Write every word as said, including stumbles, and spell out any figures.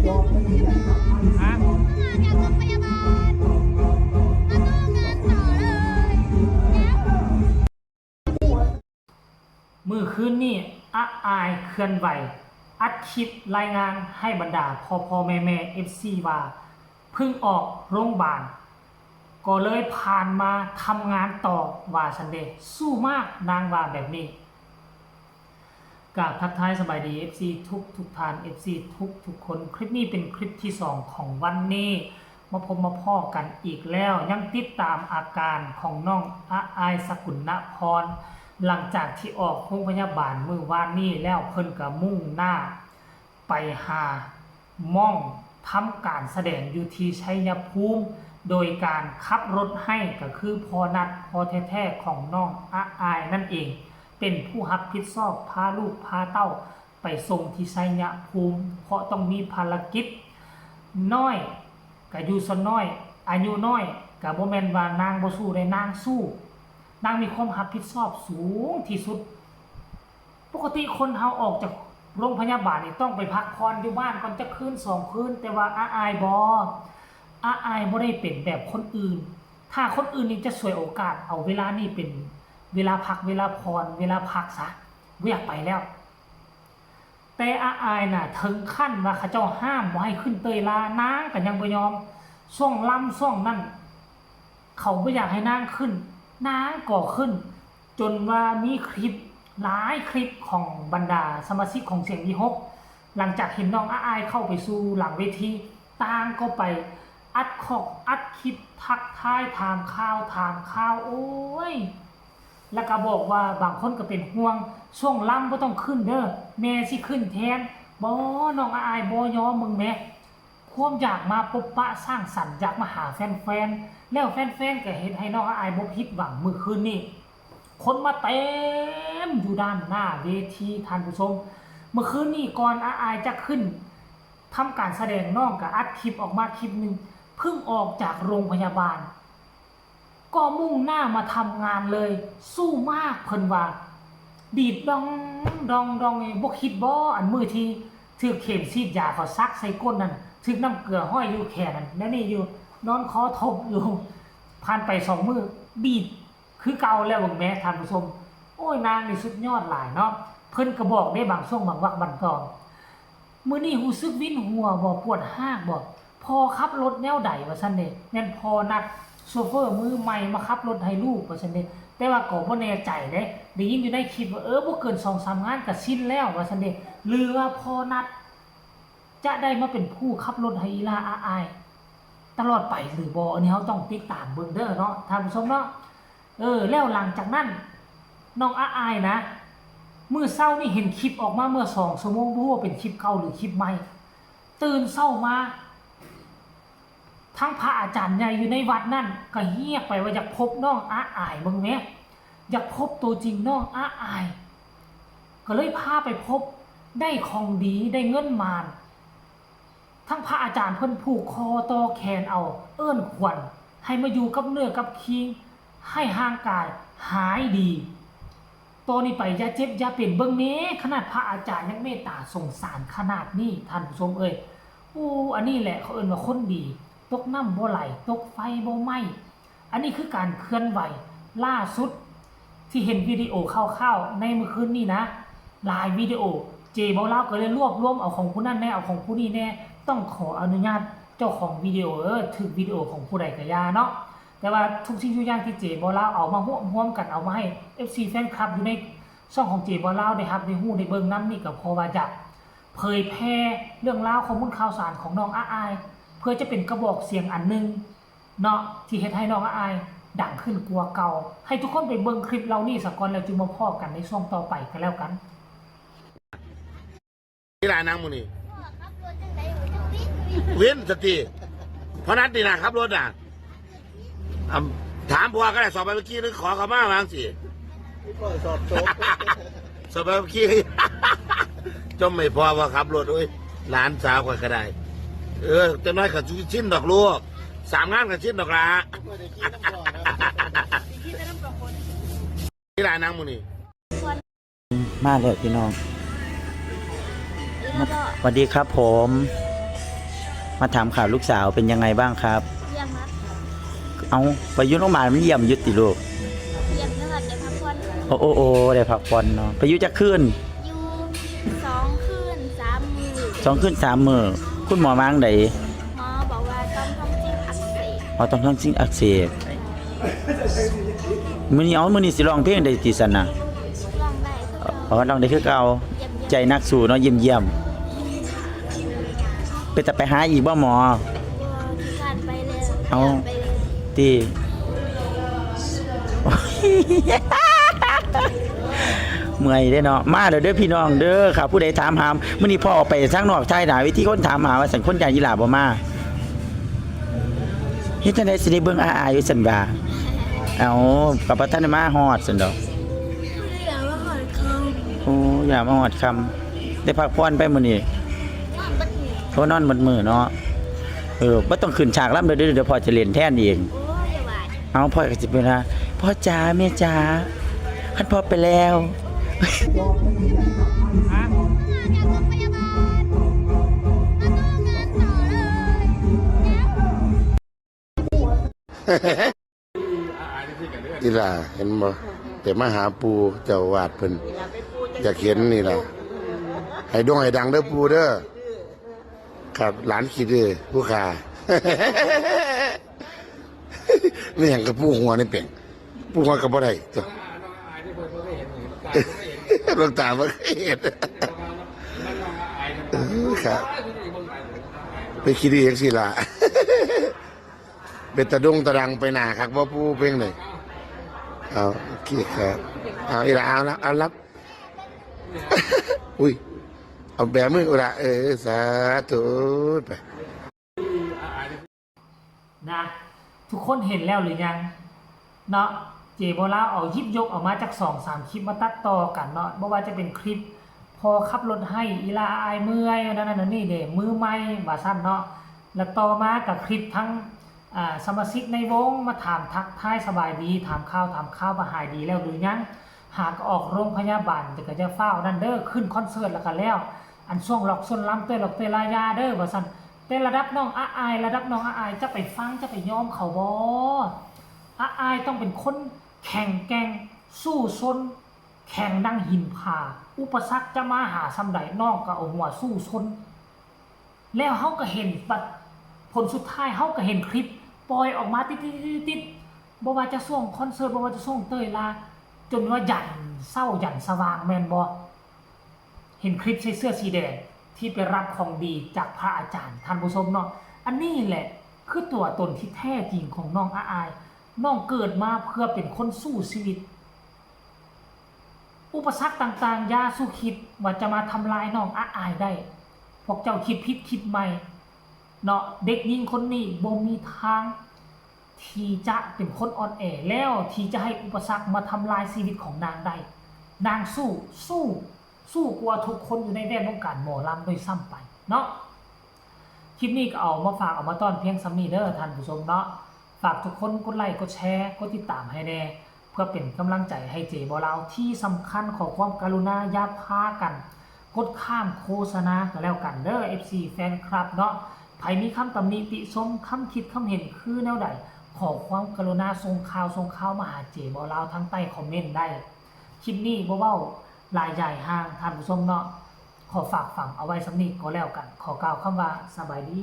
ฮะ จากโรงพยาบาลมาเข้างานต่อเลย มื้อคืนนี้ อาอายเคลื่อนไหว อัดคลิปรายงานให้บรรดาพ่อพ่อแม่แม่ เอฟซี ว่า เพิ่งออกโรงพยาบาล ก็เลยผ่านมาทำงานต่อ ว่าซั้นเด้ สู้มาก นางว่าแบบนี้ กราบทักทายสบายดี เอฟซี ทุกทุกท่าน เอฟซี ทุกทุกคน คลิปนี้เป็นคลิปที่สองของวันนี้ มาพบมาพ้อกันอีกแล้ว ยังติดตามอาการของน้องอาอาย สกุณณพร หลังจากที่ออกโรงพยาบาลมื้อวานนี้แล้ว เพิ่นก็มุ่งหน้าไปหาหม่องทำการแสดงอยู่ที่ชัยภูมิ โดยการขับรถให้ ก็คือพ่อนัด พ่อแท้ๆของน้องอาอายนั่นเอง เป็นผู้รับผิดชอบพาลูกพาเต้าไปส่งที่ชัยภูมิ เพราะต้องมีภารกิจ น้อยก็อยู่ส่วนน้อย อายุน้อยก็บ่แม่นว่านางบ่สู้เด้ นางสู้ นางมีความรับผิดชอบสูงที่สุด ปกติคนเฮาออกจากโรงพยาบาลนี่ต้องไปพักผ่อนอยู่บ้านก่อนจักคืนสองคืน แต่ว่าอาอายบ่ อาอายบ่ได้เป็นแบบคนอื่น ถ้าคนอื่นนี่จะฉวยโอกาสเอาเวลานี่เป็นเวลาพัก เวลาผ่อน เวลาพักซะ บ่อยากไปแล้ว แต่อาอายน่ะ ถึงขั้นว่าเขาเจ้าห้ามบ่ให้ขึ้นเตยล่า นางก็ยังบ่ยอม ช่วงลำช่วงนั้น เขาบ่อยากให้นางขึ้น นางก็ขึ้น จนว่ามีคลิปหลายคลิปของบรรดาสมาชิกของเสียงวีหก หลังจากเห็นน้องอาอายเข้าไปสู่หลังเวที ต่างก็ไปอัดคอกอัดคลิปทักทายถามข่าวถามข่าว โอ้ย แล้วก็บอกว่าบางคนก็เป็นห่วง ช่วงลำบ่ต้องขึ้นเด้อ แม่สิขึ้นแทน บ่ น้องอาอายบ่ยอม เบิ่งแหม ความอยากมาพบปะสังสรรค์ อยากมาหาแฟนๆ แล้วแฟนๆ ก็เฮ็ดให้น้องอาอายบ่ผิดหวัง มื้อคืนนี้ คนมาเต็มอยู่ด้านหน้าเวที ท่านผู้ชม มื้อคืนนี้ก่อนอาอายจะขึ้นทำการแสดง น้องก็อัดคลิปออกมาคลิปหนึ่ง เพิ่งออกจากโรงพยาบาล ก็มุ่งหน้ามาทำงานเลย สู้มากเพิ่นว่า ดีดดองดองดอง บ่คิดบ่ อันมื้อที่ถืกเข็มฉีดยาเขาสักใส่ก้นนั่น ถืกน้ำเกลือห้อยอยู่แขนนั่น แนวนี้อยู่ นอนคอทบอยู่ ผ่านไปสองมื้อ ดีดคือเก่าแล้วเบิ่งแหม ท่านผู้ชม โอ้ย นางนี่สุดยอดหลายเนาะ เพิ่นก็บอกได้บางช่วงบางวรรคบางตอน มื้อนี้รู้สึกวินหัวบ่ ปวดฮากบ่ พ่อขับรถแนวใด ว่าซั่นเด้ แม่นพ่อนัด โชเฟอร์มือใหม่มาขับรถให้ลูก ว่าซั่นเด้ แต่ว่าก็บ่แน่ใจเด้ ได้ยินอยู่ในคลิปว่า เออ บ่เกินสองสามงานก็ชินแล้ว ว่าซั่นเด้ หรือว่าพ่อนัดจะได้มาเป็นผู้ขับรถให้อีหล่าอาอายตลอดไปหรือบ่ อันนี้เราต้องติดตามเบิ่งเด้อเนาะ ท่านผู้ชมเนาะ เออ แล้วหลังจากนั้น น้องอาอายนะ มื้อเช้านี่เห็นคลิปออกมาเมื่อสองชั่วโมง บ่ฮู้ว่าเป็นคลิปเก่าหรือคลิปใหม่ ตื่นเช้ามา ทั้งพระอาจารย์ใหญ่อยู่ในวัดนั่นก็เฮียกไปว่าอยากพบน้องอาอายเบิ่งแหม อยากพบตัวจริงน้องอาอาย ก็เลยพาไปพบ ได้ของดี ได้เงินหมาน ทั้งพระอาจารย์เพิ่นผูกคอต่อแขนเอา เอิ้นขวัญ ให้มาอยู่กับเนื้อกับคิง ให้ร่างกายหายดี ต่อนี้ไปอย่าเจ็บอย่าเป็น เบิ่งแหน่ ขนาดพระอาจารย์ยังเมตตาสงสารขนาดนี้ ท่านผู้ชมเอ้ย โอ้ อันนี้แหละเขาเอิ้นว่าคนดี ตกน้ำบ่ไหล ตกไฟบ่ไหม้ อันนี้คือการเคลื่อนไหวล่าสุด ที่เห็นวิดีโอคร่าวๆในมื้อคืนนี้นะ หลายวิดีโอ เจเบาลาวก็เลยรวบรวมเอาของผู้นั้นแหน่ เอาของผู้นี้แหน่ ต้องขออนุญาตเจ้าของวิดีโอ เออ ถืกวิดีโอของผู้ใดก็อย่าเนาะ แต่ว่าทุกสิ่งทุกอย่างที่เจเบาลาวเอามารวบรวมกัน เอามาให้ เอฟซี แฟนคลับอยู่ในช่องของเจเบาลาวได้รับได้รู้ได้เบิ่งนำนี่ ก็เพราะว่าอยากเผยแพร่เรื่องราวข้อมูลข่าวสารของน้องอาอาย เพื่อจะเป็นกระบอกเสียงอันหนึ่งเนาะ ที่เฮ็ดให้น้องอาอายดังขึ้นกว่าเก่า ให้ทุกคนไปเบิ่งคลิปเหล่านี้ซะก่อน แล้วจึงมาพ้อกันในช่วงต่อไปก็แล้วกัน นี่ล่ะนางหมู่นี่ วินสติ พ่อนัดนี่นะขับรถน่ะ อ่ะ ถามผัวก็ได้ สอบใบขับขี่หรือขอเขามาว่าจั่งซี้ พี่พ่อสอบโจบ สอบใบขับขี่ จมไม่พอว่าขับรถโอ้ย หลานสาวข้อยก็ได้ เออจักหน่อยก็สิชินดอกลูก สามงานก็ชินดอกล่ะ ไม่ได้กินน้ำก่อนนะ นี่ล่ะนางหมู่นี่ มาแล้วพี่น้องมาสวัสดีครับผม มาถามข่าวลูกสาวเป็นยังไงบ้างครับ เยี่ยมครับ เอาไปอยู่โรงพยาบาลมันเยี่ยมอยู่ติลูก เยี่ยมนะครับได้พักผ่อน โอ้โอ้โอ้ได้พักผ่อนเนาะ ไปอยู่จักคืน อยู่สองคืนสามมื้อ สองคืนสามมื้อ คุณหมอว่าจั่งใด หมอบอกว่าต่อมทอนซิลอักเสบ อ๋อต่อมทอนซิลอักเสบ มื้อนี้เอามื้อนี้สิร้องเพลงได้ติซั่นน่ะ ร้องได้คือเก่า อ๋อร้องได้คือเก่า เยี่ยมเยี่ยม ใจนักสู้เนาะเยี่ยมเยี่ยม เป็นตาไปหาอีกบ่หมอ บ่ขี้คร้านไปเลย เอา ไปเลย ติเมื่อยเด้เนาะ มาเด้อเด้อพี่น้องเด้อค่ะ ผู้ใดถามหามื้อนี้พ่อออกไปทางนอกท้ายหน้าเวทีคนถามหาว่าซั่น คนย่านอีหล่าบ่มา เฮ็ดจั่งใดสิได้เบิ่งอ้ายอยู่ซั่นว่า เอาก็บ่ทันได้มาฮอดซั่นดอก เรียกว่าหอยคำ โอ้ย่านมาฮอดค่ำ ได้พักผ่อนไปมื้อนี้ ว่าบัดนี้ โอ้นอนหมดมื้อเนาะ เออบ่ต้องขึ้นฉากลำเด้อ เดี๋ยวพ่อจะเล่นแทนเอง โอ้ยอย่าว่า เอาพ่อก็สิเป็นว่า พ่อจ๋าแม่จ๋า คันพ่อไปแล้ว จากโรงพยาบาลมาต้องงานต่อเลย อีหล่าเห็นบ่ แต่มาหาปู่เจ้าอาวาสเพิ่น อยากเห็นนี่ล่ะ ให้โด่งให้ดังเด้อปู่เด้อ ครับ หลานขี้ดื้อผู้ขา ไม่หยังกับปู่หัวนี่เป่ง ปู่หัวก็บ่ได้ตัว หลวงตาบ่เคยเห็น เออครับ ไปขี้ดื้อจังซี่ล่ะ เป็นตะดงตะดังไปหน้าคักบ่ปู่เป่งเลย เอาโอเคครับ เอาอีหล่าเอาละเอารับ อุ้ย เอาแบมืออุระเออ สาธุไป นะ ทุกคนเห็นแล้วหรือยังเนาะ เจบ่าวลาวเอาหยิบยกออกมาจากสองสามคลิปมาตัดต่อกันเนาะ บ่ว่าจะเป็นคลิปพอขับรถให้อีหล่าอ้ายเมื่อยนั่นนั่นนี่เด้มือใหม่ว่าซั่นเนาะ แล้วต่อมากับคลิปทั้งอ่าสมาชิกในวงมาถามทักทายสบายดี ถามข่าวถามข่าวว่าหายดีแล้วหรือยัง หากออกโรงพยาบาลแต่ก็จะฟ้าวนั่นเด้อ ขึ้นคอนเสิร์ตแล้วก็แล้ว อันช่วงล็อกส้นล้ำเต้ยล็อกเต้ยลายาเด้อว่าซั่น แต่ระดับน้องอาอาย ระดับน้องอาอายจะไปฟังจะไปยอมเขาบ่ อาอายต้องเป็นคนแข็งแกร่งสู้ซน แข็งดังหินผา อุปสรรคจะมาหาส่ำใดน้องก็เอาหัวสู้ซน แล้วเฮาก็เห็นบัดผลสุดท้ายเฮาก็เห็นคลิปปล่อยออกมาติดติดติดติดบ่ว่าจะช่วงคอนเสิร์ตบ่ว่าจะช่วงเต้ยลา จนว่ายันเช้ายันสว่างแม่นบ่ เห็นคลิปใส่เสื้อสีแดงที่ไปรับของดีจากพระอาจารย์ท่านผู้ชมเนาะ อันนี้แหละคือตัวตนที่แท้จริงของน้องอาอาย น้องเกิดมาเพื่อเป็นคนสู้ชีวิต อุปสรรคต่างๆ อย่าสู่คิดว่าจะมาทำลายน้องอาอายได้ พวกเจ้าคิดผิดคิดใหม่เนาะ เด็กหญิงคนนี้บ่มีทางที่จะเป็นคนอ่อนแอแล้วที่จะให้อุปสรรคมาทำลายชีวิตของนางได้ นางสู้ สู้ สู้กว่าทุกคนอยู่ในแวดวงการหมอลำด้วยซ้ำไปเนาะ คลิปนี้ก็เอามาฝากเอามาต้อนเพียงส่ำนี้เด้อท่านผู้ชมเนาะ ฝากทุกคนกดไลค์กดแชร์กดติดตามให้แน่ เพื่อเป็นกำลังใจให้เจบ่าวลาว ที่สำคัญขอความกรุณาอย่าพากันกดข้ามโฆษณาก็แล้วกันเด้อ เอฟซี แฟนคลับเนาะ ไผมีคำตำหนิติชม คำคิดคำเห็นคือแนวใด ขอความกรุณาส่งข่าวส่งข่าวมาหาเจบ่าวลาวทางใต้คอมเมนต์ได้ คลิปนี้บ่เว้าหลายใหญ่ห่างท่านผู้ชมเนาะ ขอฝากฝังเอาไว้ส่ำนี้ก็แล้วกัน ขอกล่าวคำว่าสบายดี